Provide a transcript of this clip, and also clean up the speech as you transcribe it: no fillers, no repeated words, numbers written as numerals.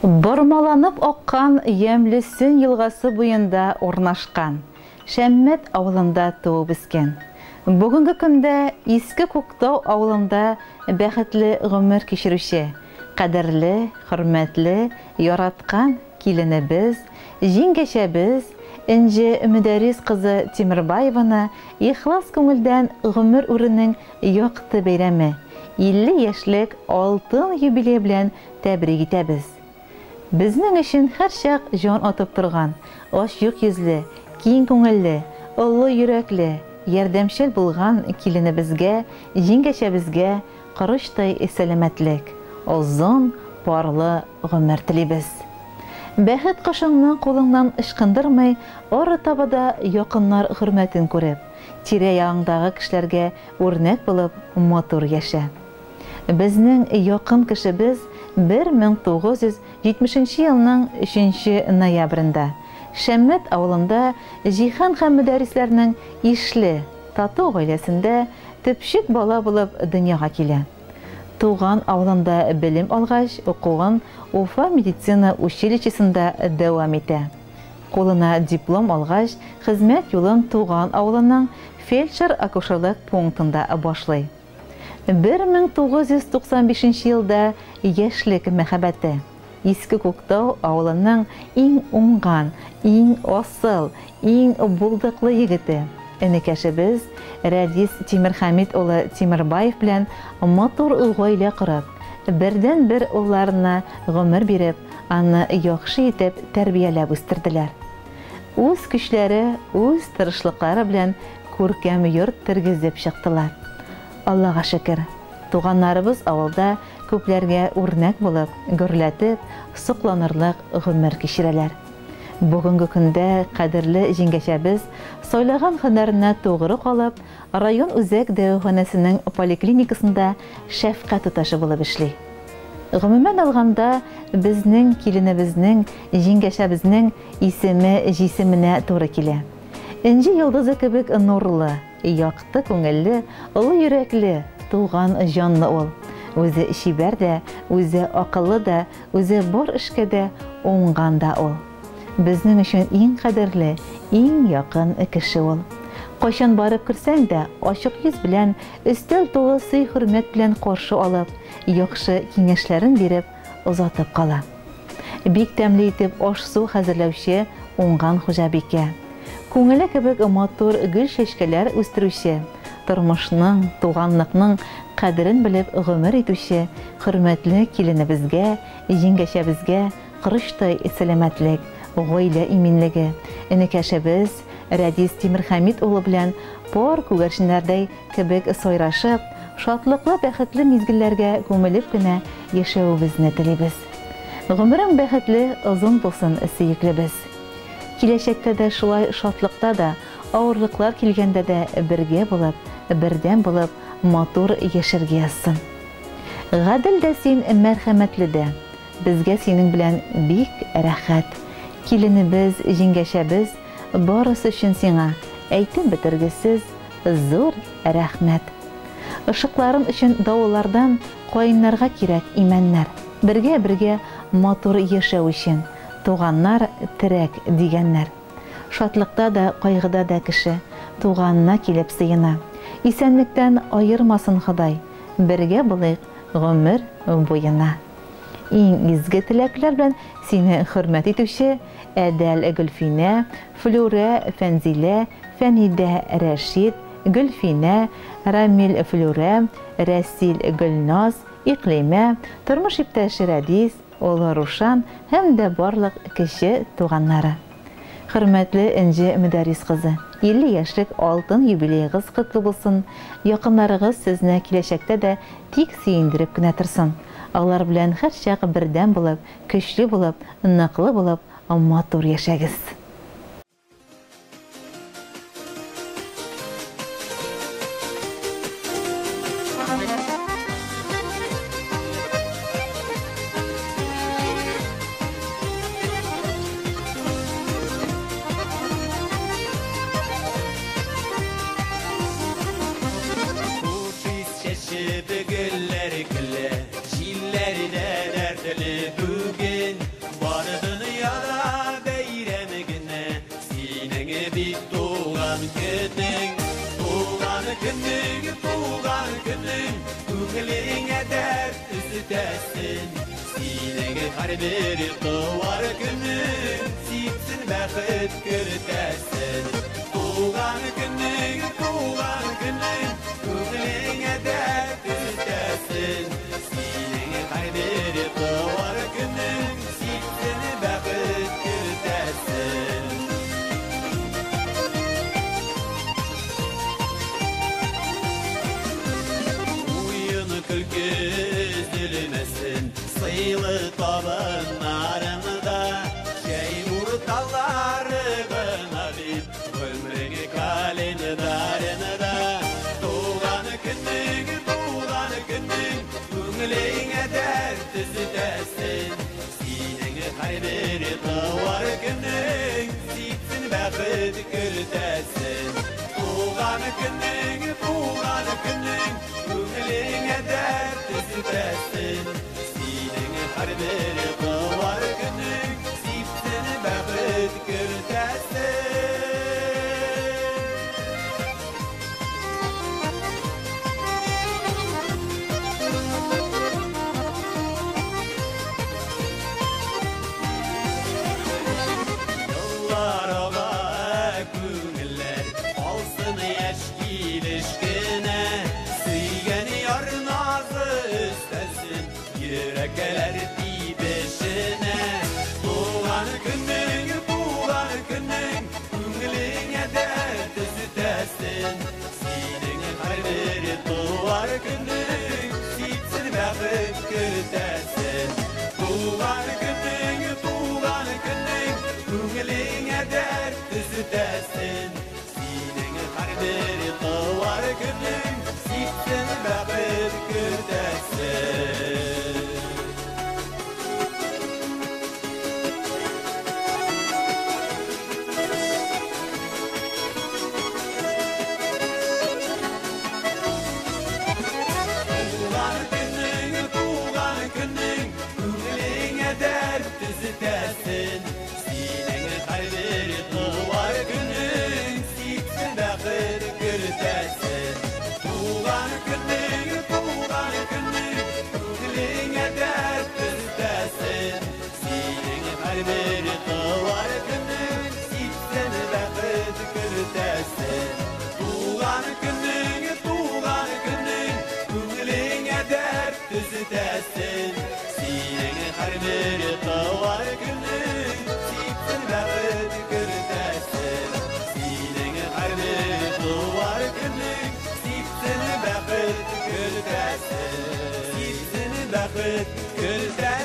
Бормаланып аккан Ямьле Сөн елгасы буенда урнашкан Шәммәт авылында туып үскән. Бүгенге көндә Иске Күктау авылында бәхетле гомер кичерүче, кадерле, хөрмәтле, яраткан киленебез, җиңгәчәбез Энҗе Мөдәррис кызы Тимербаеваны ихлас күңелдән гомер үренең якты бәйрәме, 50 яшьлек алтын юбилее белән тәбрик итәбез. Безнең өчен һәрчак җан атып торган, ачык йөзле, киң күңелле, олы йөрәкле, ярдәмчел булган киленебезгә, җиңгәчәбезгә корычтай сәламәтлек, озын, парлы гомер телибез. Бәхет кошыңны кулыңнан ычкындырмый, арытаба да якыннар хөрмәтен күреп, тирә-ягыңдагы кешеләргә үрнәк булып, матур яшә. Безнең якын кешебез 1970 нче елның өченче ноябрендә Шәммәт авылында Җиһан һәм Мөдәррисләрнең ишле, тату гаиләсендә төпчек бала булып дөньяга килә. Туган авылында белем алгач, укуын Уфа медицина училищесында дәвам итә. Кулына диплом алгач, хезмәт юлын туган авылының фельдшер-акушерлык пунктында башлый. 1995 нче елда яшьлек мәхәббәте, Иске Күктау авылының иң уңган, иң асыл, иң булдыклы егете, энекәшебез Рәдис Тимерхәмит улы Тимербаев белән матур гаилә корып, бердәнбер улларына гомер биреп, аны яхшы итеп тәрбияләп үстерделәр. Үз көчләре, үз тырышлыклары белән күркәм йорт тергезеп чыктылар. Аллага шөкер, туганнарыбыз авылда күпләргә үрнәк булып, гөрләтеп, сокланырлык гомер кичерәләр. Бүгенге көндә кадерле җиңгәчәбез сайлаган һөнәренә тугры калып, район үзәк дәваханәсенең поликлиникасында шәфкать туташы булып эшли. Гомумән алганда, безнең киленебезнең, җиңгәчәбезнең исеме җисеменә туры килә. Энҗе йолдызы кебек нурлы, якты күңелле, олы йөрәкле, туган җанлы ул. Үзе чибәр дә, үзе акыллы да, үзе бар эшкә дә уңган да ул. Безнең өчен иң кадерле, иң якын кеше ул. Кайчан барып керсәң дә, ачык йөз белән, өстәл тулы сый-хөрмәт белән каршы алып, яхшы киңәшләрен биреп озатып кала. Бик тәмле итеп аш-су хәзерләүче уңган хуҗабикә. Күңеле кебек матур гөл-чәчкәләр үстерүче, тормышның, туганлыкның кадерен белеп гомер итүче хөрмәтле киленебезгә, җиңгәчәбезгә корычтай сәламәтлек, гаилә иминлеге, энекәшебез Рәдис Тимерхәмит улы белән пар күгәрченнәрдәй кебек сайрашып, шатлыклы-бәхетле мизгелләргә күмелеп кенә яшәвебезне телибез. Гомерең бәхетле, озын булсын, сөеклебез! Киләчәктә дә шулай шатлыкта да, авырлыклар килгәндә дә бергә булып, бердәм булып, матур яшәргә язсын. Гадел дә син, мәрхәмәтле дә. Безгә синең белән бик рәхәт. Киленебез, җиңгәчәбез, барысы өчен сиңа әйтеп бетергесез зур рәхмәт. Ышыкларын өчен давыллардан каеннарга кирәк имәннәр. Бергә-бергә матур яшәү өчен, туганнар терәк, дигәннәр. Шатлыкта да, кайгыда да кеше туганына килеп сыена. Исәнлектән аермасын Ходай, бергә булыйк гомер буена. Иң изге теләкләр белән сине хөрмәт итүче Әдәл Гөлфинә, Флүрә Фәнзилә, Фәнидә Рәшит, Гөлфинә, Рамил Флүрә, Рәсил Гөлназ, Икълимә, тормыш иптәше Рәдис, улы Рушан һәм дә барлык кече туганнары. Хөрмәтле Энҗе Мөдәррис кызы, 50 яшьлек алтын юбилеегыз котлы булсын, якыннарыгыз сезне киләчәктә дә тик сөендереп кенә торсын. Алар белән һәрчак бердәм булып, көчле булып, ныклы булып, матур яшәгез. Чәчеп гөлләр көлә, җилләрдән әртеле бүген. Көтәсен. Синең һәрбер туар көнең сипсен бәхет кертәсен. Туган көнең, туган көнең, күңелеңә дәрт өстәсен. Синең һәрбер туар көнең сипсен бәхет кертәсен. Уен көлке өзелмәсен, сыйлы табыннарыңда, чәй урталары гына бит, гомерең календарында. Туган көнең, туган көнең, күңелеңә дәрт өстәсен. Синең һәрбер туар көнең сипсен бәхет кертәсен. Туган көнең, туган көнең, күңелеңә дәрт өстәсен. Синең һәрбер туар көнең сипсен бәхет кертәсен. Еллар ага, күңелләр алсын яшь килеш кенә, сөйгән яр назы өстәлсен йөрәкләр тибешенә. Туган көнең, туган көнең, күңелеңә дәрт өстәсен. Синең һәрбер туар көнең сипсен бәхет кертәсен. Туган көнең, туган көнең, күңелеңә дәрт өстәсен. Синең һәрбер туар көнең сипсен бәхет кертәсен. Туган көнең, туган көнең, күңелеңә дәрт өстәсен. Синең һәрбер туар көнең сипсен бәхет кертәсен. Туган көнең, туган көнең, күңелеңә дәрт өстәсен. Синең һәрбер туар көнең сипсен бәхет кертәсен. Туган көнең, туган көнең, күңелеңә дәрт өстәсен. Синең һәрбер туар көнең сипсен бәхет кертәсен. Синең һәрбер туар көнең сипсен бәхет кертәсен. Сипсен бәхет кертәсен.